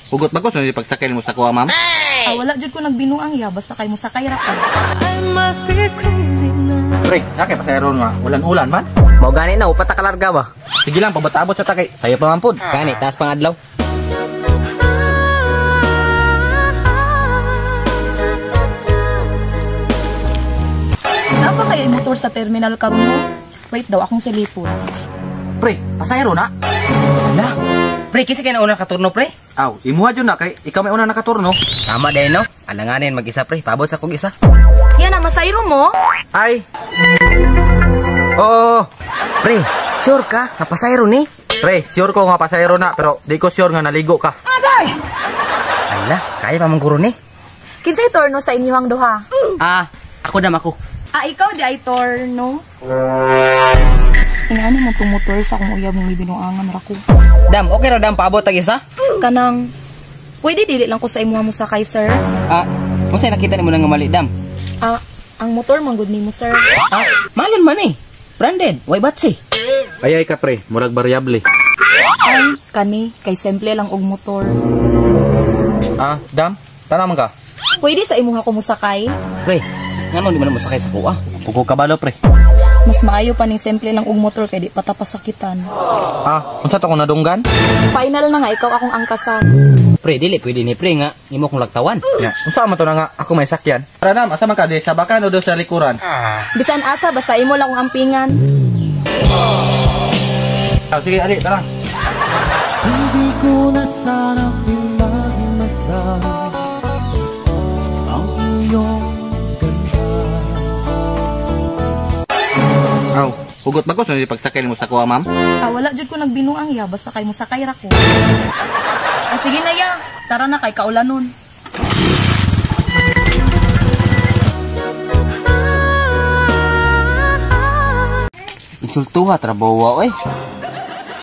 Hugot ba ko sa pagsakay mo sa kuha, ma'am? Ah, wala jud ko nagbinuang ya, basta kay mosakay ra ko. Pre, kay pasayro nga, ulan-ulan man. Mao gani na upat ta kalarga ba? Sige lang, pabatabot sa takay. Sayo pa man pud. Gani taas pang adlaw. Naa pa kay motor sa terminal karon mo? Wait daw akong silipon. Pre, pasayro na. Ala. Pre, kinsa kay nauna katurno pre? Aw, imuha jud na kay ikaw may una nakaturno. Tama din no. Alanganin mag-isa pre, paabot sa kog isa. Yan na masayro mo? Ay. Oo. Pre, sure ka nga pasayro ni? Pre, sure ko nga pasayro na pero di ko sure nga naligo ka. Ala, kaya pa man guro ni. Kinsay torno sa inyuhang duha? Ah, ako dam ako. Ah, ikaw di ay torno. Ingani mo tong motor sa akong uyab mong binuangan ra ko. Dam, okay ra dam paabot tag isa? Kanang pwede dili lang ko sa imuha mo sakay, sir. Ah, unsay nakita nimo nga mali dam? Ah, ang motor man gud nimo, sir. Ah, mahalon man eh. Branded, way batsi. Ay ay ka pre, murag variable. Ay, kani kay simple lang og motor. Ah, dam, tanaw man ka. Pwede sa imuha ko mosakay? Pre, ngano di man mo sakay sa kuha? Pugo kabalo pre. Mas maayo pa ning simple lang og motor kay di pa ta pasakitan. Ah, unsa to kung nadunggan? Final na nga ikaw akong angkasan. Pre, dili pwede ni pre nga imo kong lagtawan. Ya, unsa man to na nga ako may sakyan? Tara dam, asa man ka di sa bakan o do sa likuran? Bisan asa basta imo lang akong ampingan. Ah, sige, ali, tara. Hindi ko na sana pinagmasdan ang iyong ganda. Aw, hugot ba ko sa pagsakay mo sa kuha, ma'am? Ah, wala jud ko nagbinuang ya basta kay mosakay ra ko. Ah, sige na ya. Tara na kay kaulanon. Insultuha trabawa oy.